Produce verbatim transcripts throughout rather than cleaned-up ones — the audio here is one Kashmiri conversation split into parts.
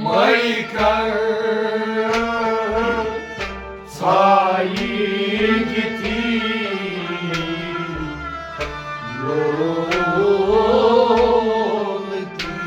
مَے کَر ژھایہِ گِتی لولہٕ کی۔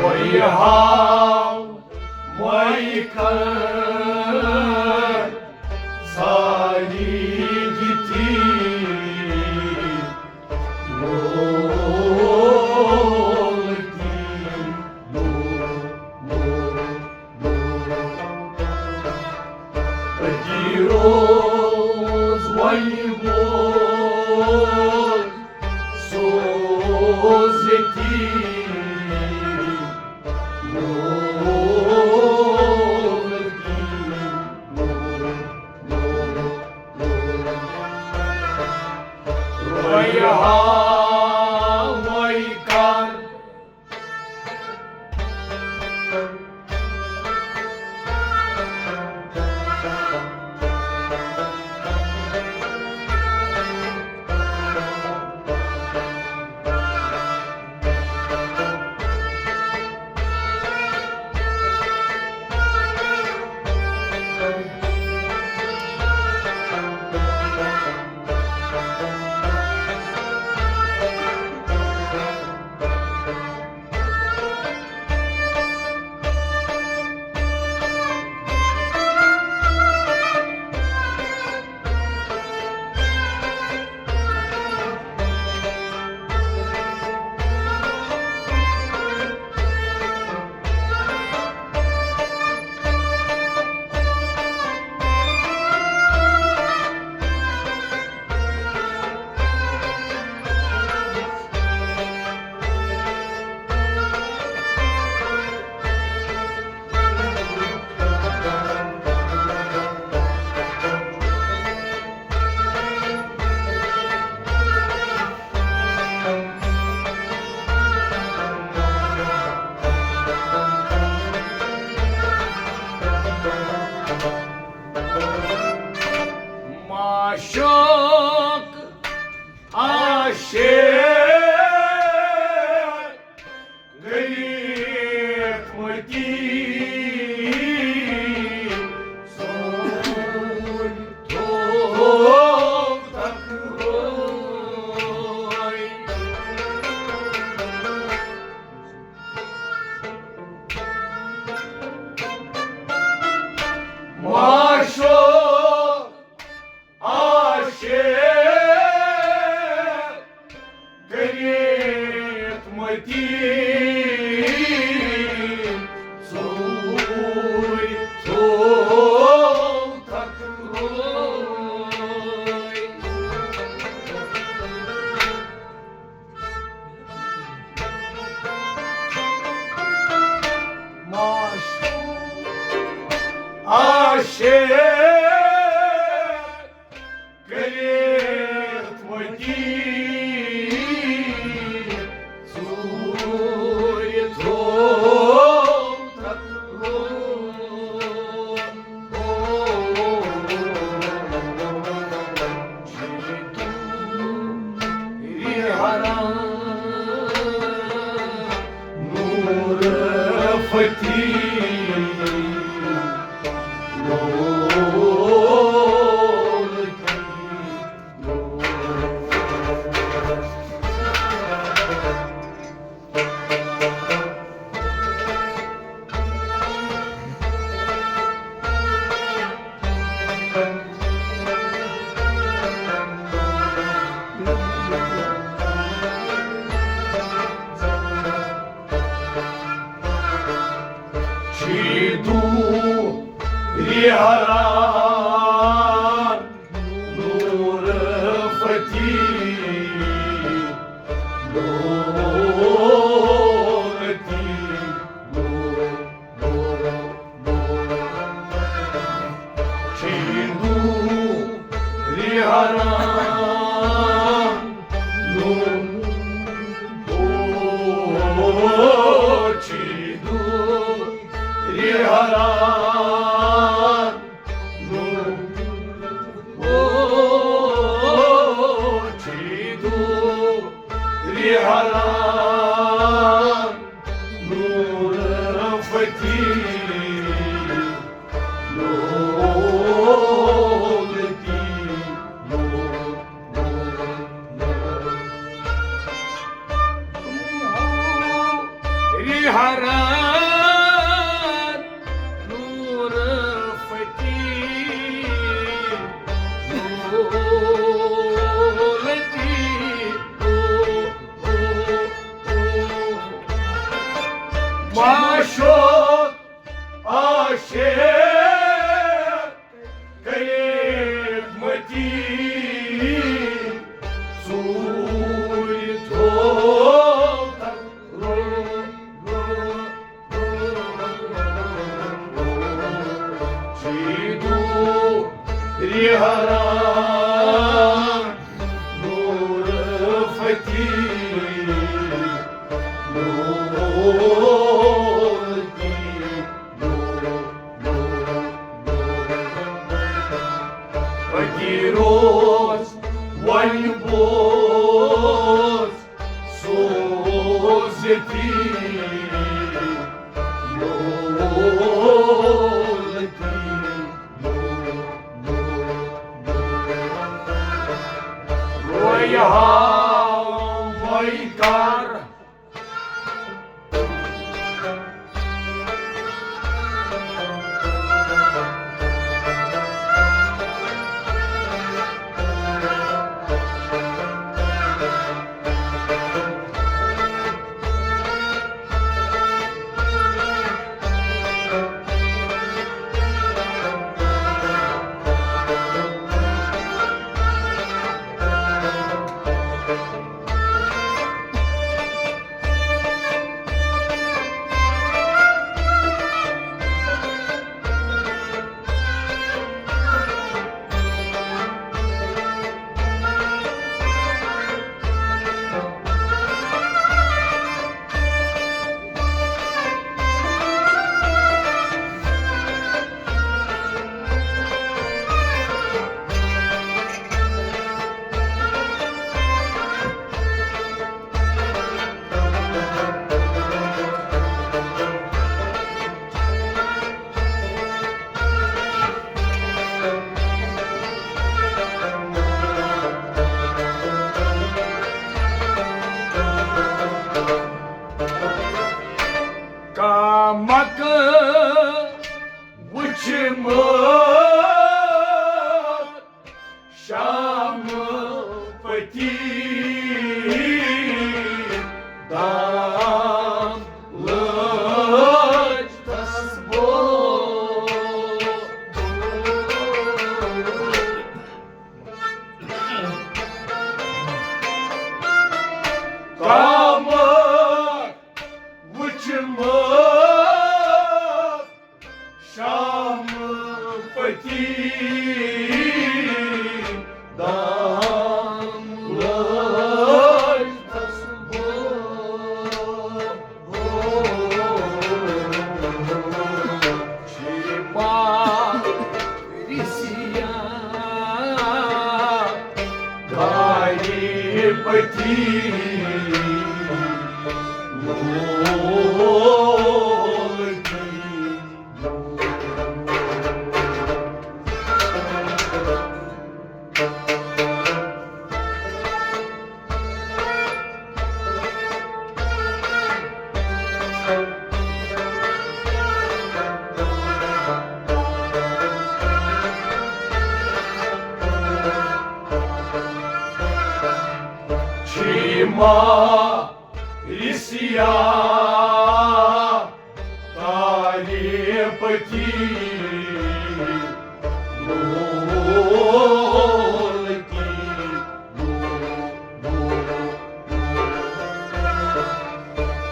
وَے ہاو، وَے کَر ژھایہِ گِتی لولہٕ کی۔ أتی روز وۄنۍ بوز سوز ییٚتی۔ وۄنۍ ہاو وۄنۍ کر۔ معشوق عاشق کٔرِتھ متی ژوٗرِ تھوٚو تکرٲے۔ معشوق عاشق کٔرِتھ متی ژوٗرِ تھوٚو تکرٲے۔ معشوق عاشق کٔرِتھ متی ژوٗرِ تھوٚو تکرٲے۔ نور فتح دوٗرِ ہران نوٗر فتیح دولتی۔ چھی دوٗرِ ہران نوٗر، او، چھی دوٗرِ ہران نوٗر، او، چھی دوٗرِ ہران نوٗر فتیح دولتی۔ نوٗر، نوٗر، نوٗر، نوٗر۔ دوٗرِ ہران نوٗر فتیح دولتی۔ معشوق عاشق قریب متی، ژوٗرِ تھوو تَتھ رو، رو، رو۔ چھی دوٗرِ ہران نوٗر فتیح دولتی۔ فقیٖر اوس وۄنۍ بوز سوز یتیٖم دولتی۔ رویہِ ہاو وۄنۍ کر۔ کمک وچھمت شام پتی دام لج تسبو۔ کمک وچھمت شام پتی دام لج تسبو۔ چھی پارسیا داری پتی لولتی۔ چھی مارسیا، تاری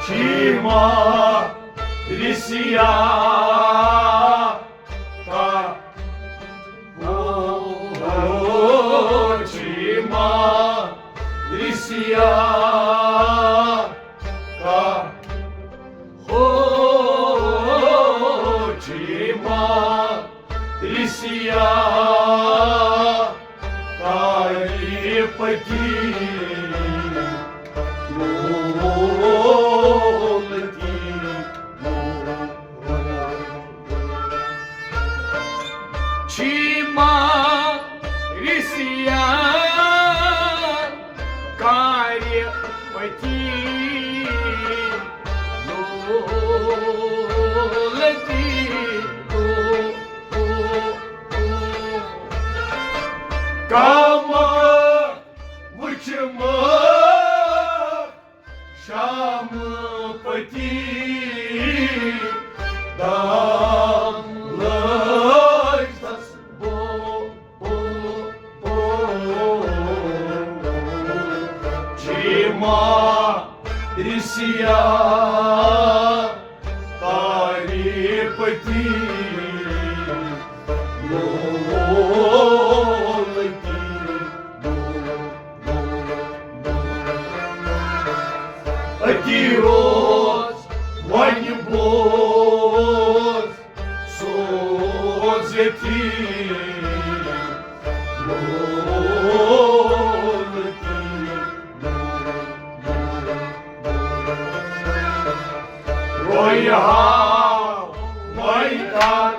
Chima risia ka. O, o, chima risia ka. O, chima risia ka. Ripati. Chima risia ka ripati. Kama muchma Shyamapati. Dam laj tas bo, bo, bo. Chima risia ka ripati. Lolati. Ati roz vani boz sozeti. Lolati. Roya ha vay kar.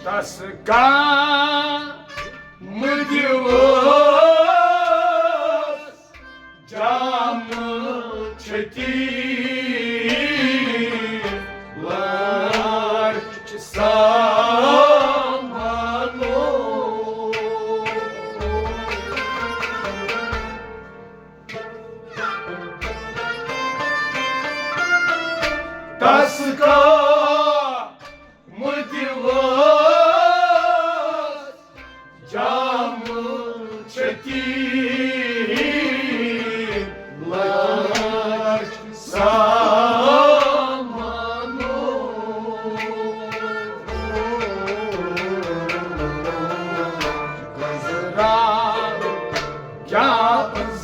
تس کا مدیوس جام چھتی لچ سامانو۔ تس کا مدیوس جام چھتی لچ سامانو۔ گزرا کیا پز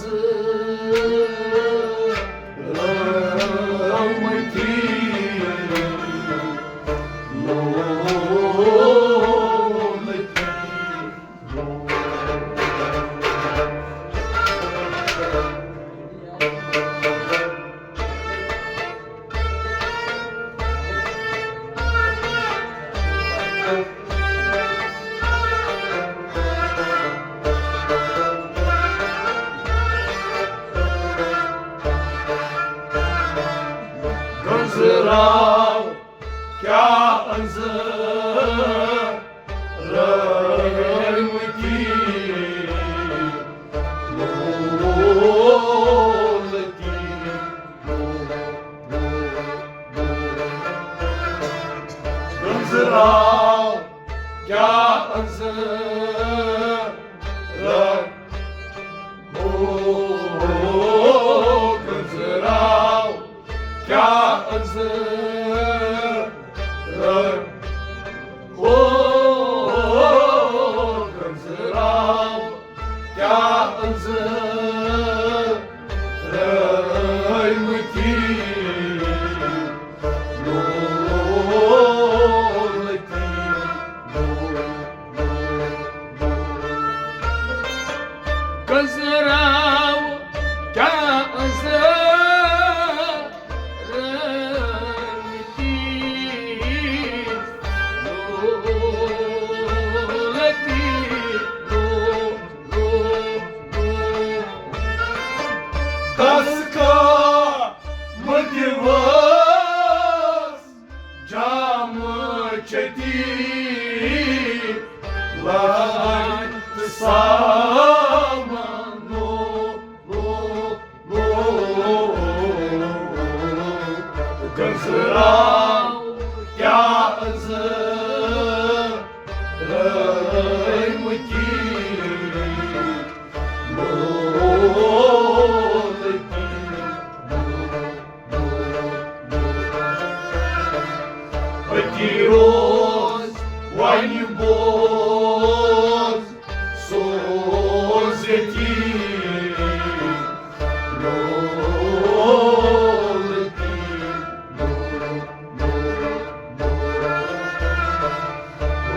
رحمتی لولتی۔ گنزراو کیا انزر رحمتی لولتی۔ گنزراو کیا انزر رحمتی۔ زٕ، او، گنزراو، کیٛاہ زٕ، رٲوۍ مٕتی، لولہٕ تی، گنزراو، کیٛاہ زٕ، تس کا مدیوس جام چتی لت سامانو، گنزراو، کیٛاہ زٕ، رٲوۍ مٕتی، لولہٕ تی، أتی روز وۄنۍ بوز سوز ییٚتی، لولہٕ تی،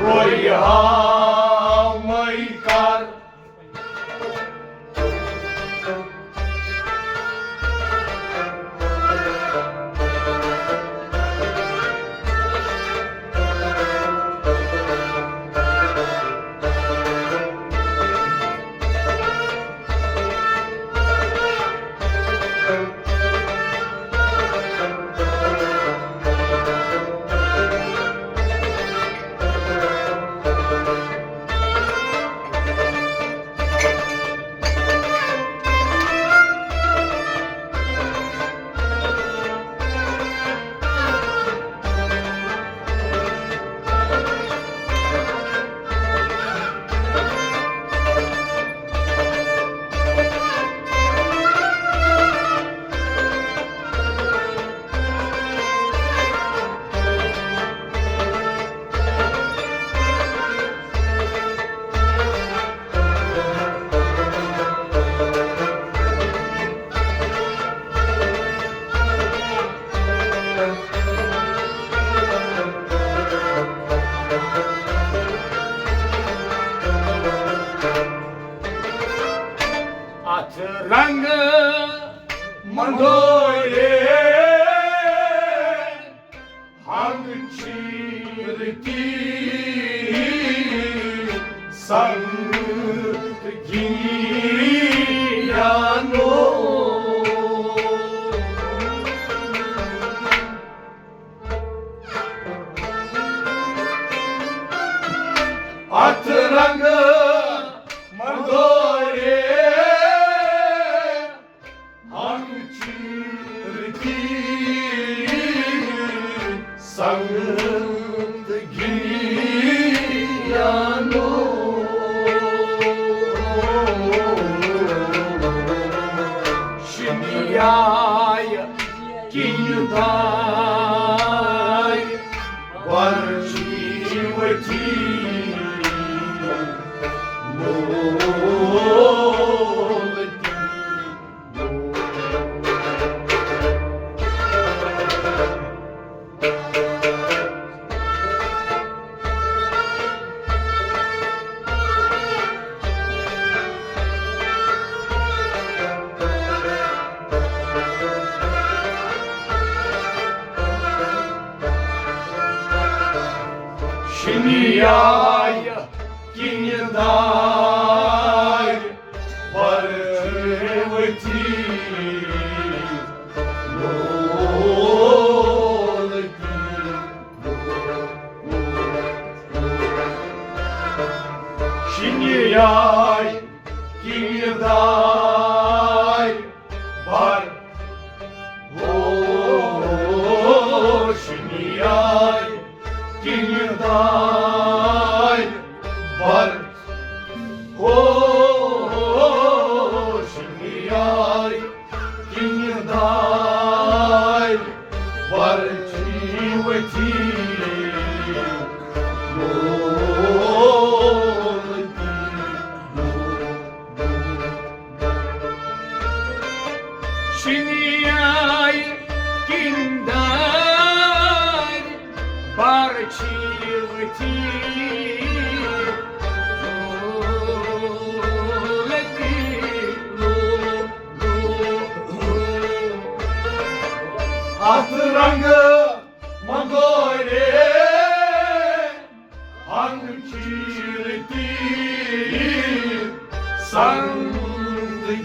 رویہِ ہاومَے کر۔ اتھ رنگ مندورِ ہنگ چیرتی سنگ گیانو۔ اتھ رنگ مندورِ ہنگ چیرتی سنگ گیانو۔ شنیایہ کنہِ دارِ ورچی وتی لولتی۔ شنیایہ کنہِ دارِ ورچی وتی لولتی۔ شنیایہ کنہِ دارِ بر، او، شنیایہ کنہِ دارِ بر، او، شنیایہ کنہِ دارِ بر۔ دنیای کِنۍ دارِ بر چھِ ؤتھِتھ دولتی لو، لو، لو۔ اتھ رنگہٕ مگورے ہنگ چیرتی سنگ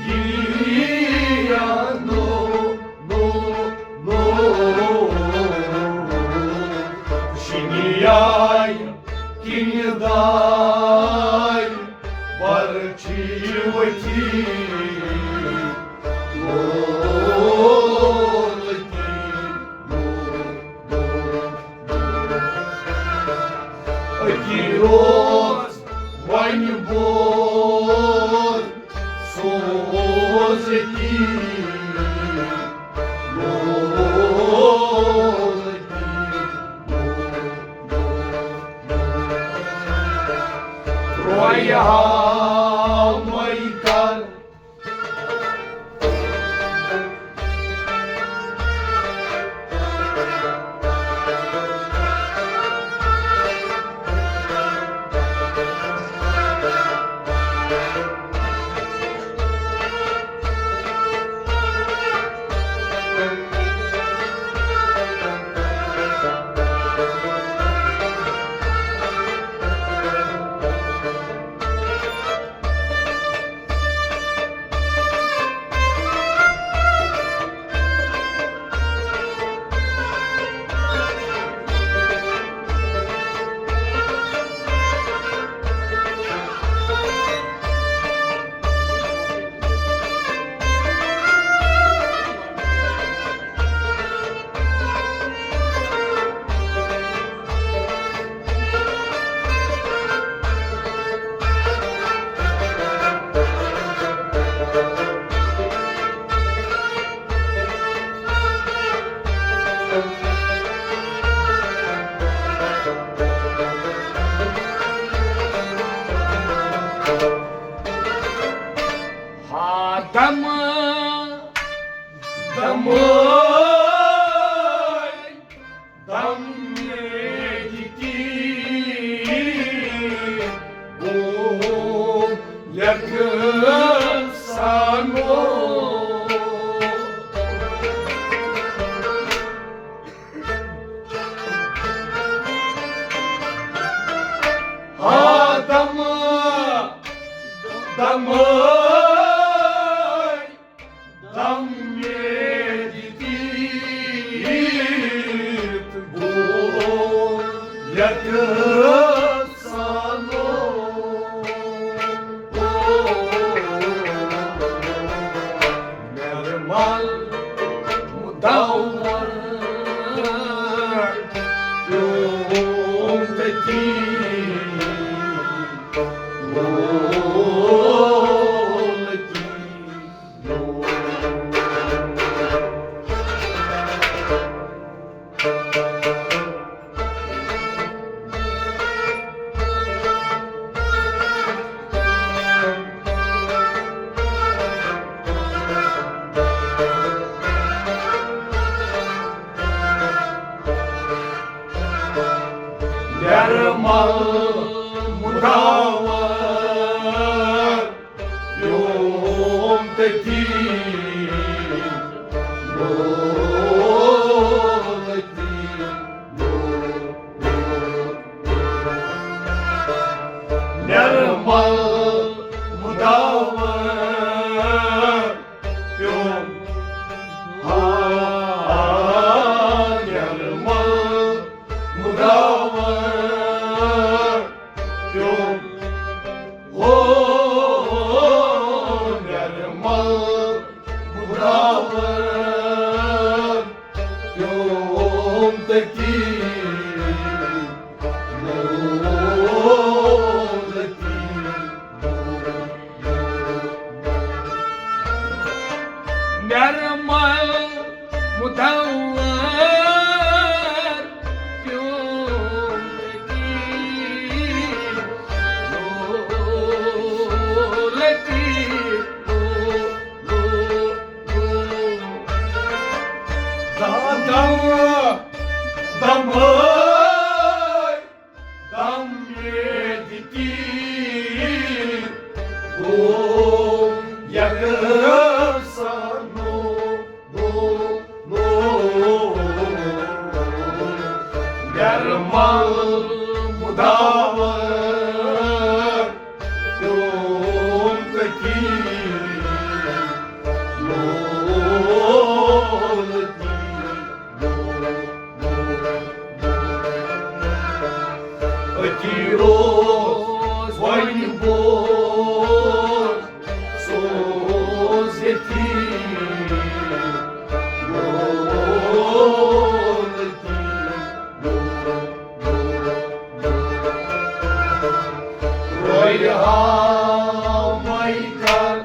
گیانو نو نو شنیای کِنۍ دارِ بر چھِ ؤتھِتھ دولتی لو۔ أتی روز وۄنۍ بوز سوز أتی لوز أتی۔ رویہ مَے کر ہا دم دم دم میری تیر گو یک سانو۔ ہا دم دم دم میری تیر گو یک سانو۔ نرمل مدور پیوم تتی لولتی۔ نرمل مدور یوم تتی لولتی۔ نرمل مدور پیوم۔ ہا، نرمل مدور پیوم۔ ہو، نرمل مدور پیوم تتی لولتی۔ نرمل مدور پیوم تتی لولتی۔ نو، نو، نو، نو، نرمل مداور پیوم تتی لولتی۔ أتی روز وۄنۍ بوز، سُہ اوس ییٚتی۔ رویہِ ہاو مَے کر۔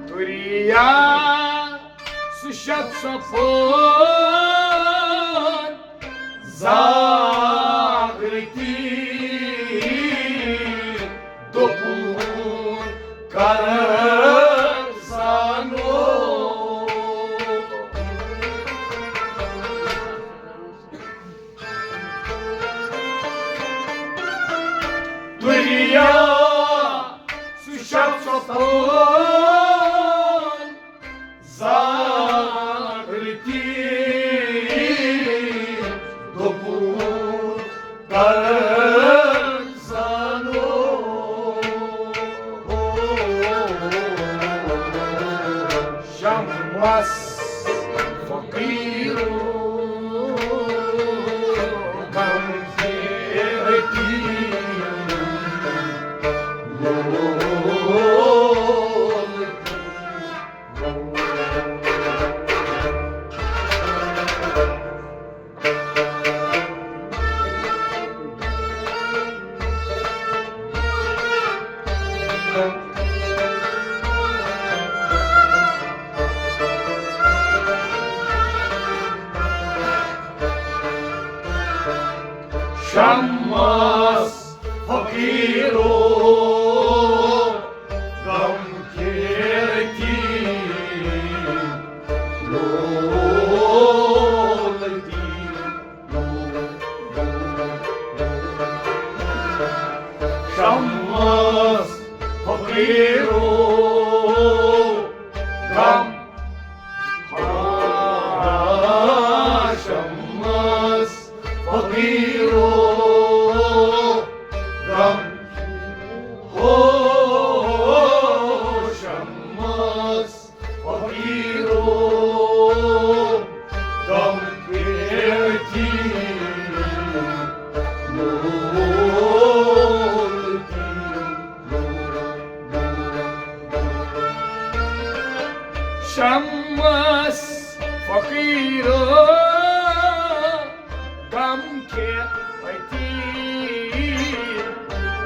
دُریا سُہ شخص پٲٹھۍ زاگرتی دوٚپُن کر زانو۔ دُنیا سُہ شخص پٲٹھۍ زاگرتی دوٚپُن کر زانو۔ شمس فقیرو غم کے حکیم لول۔ شمس فقیرو غم کھیتی لولتی۔ شمس فقیرو غم، ہا، شمس فقیرو غم، ہو، شمس فقیرو غم کھیتی لولتی۔ شمس فقیرو غم کھیتی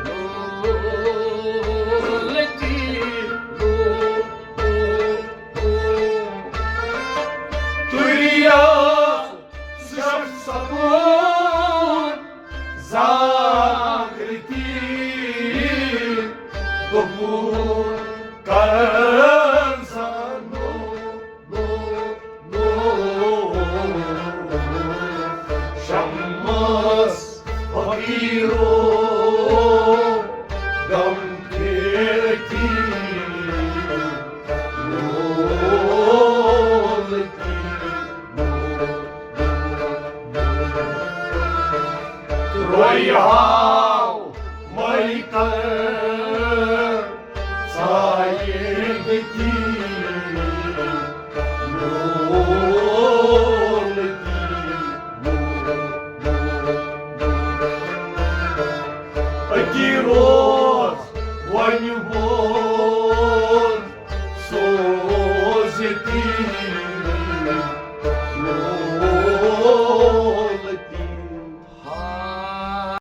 لولتی۔ دُنیا سُہ شخص پٲٹھۍ زاگرتی دوٚپُن کر زانو۔ شمس Bye.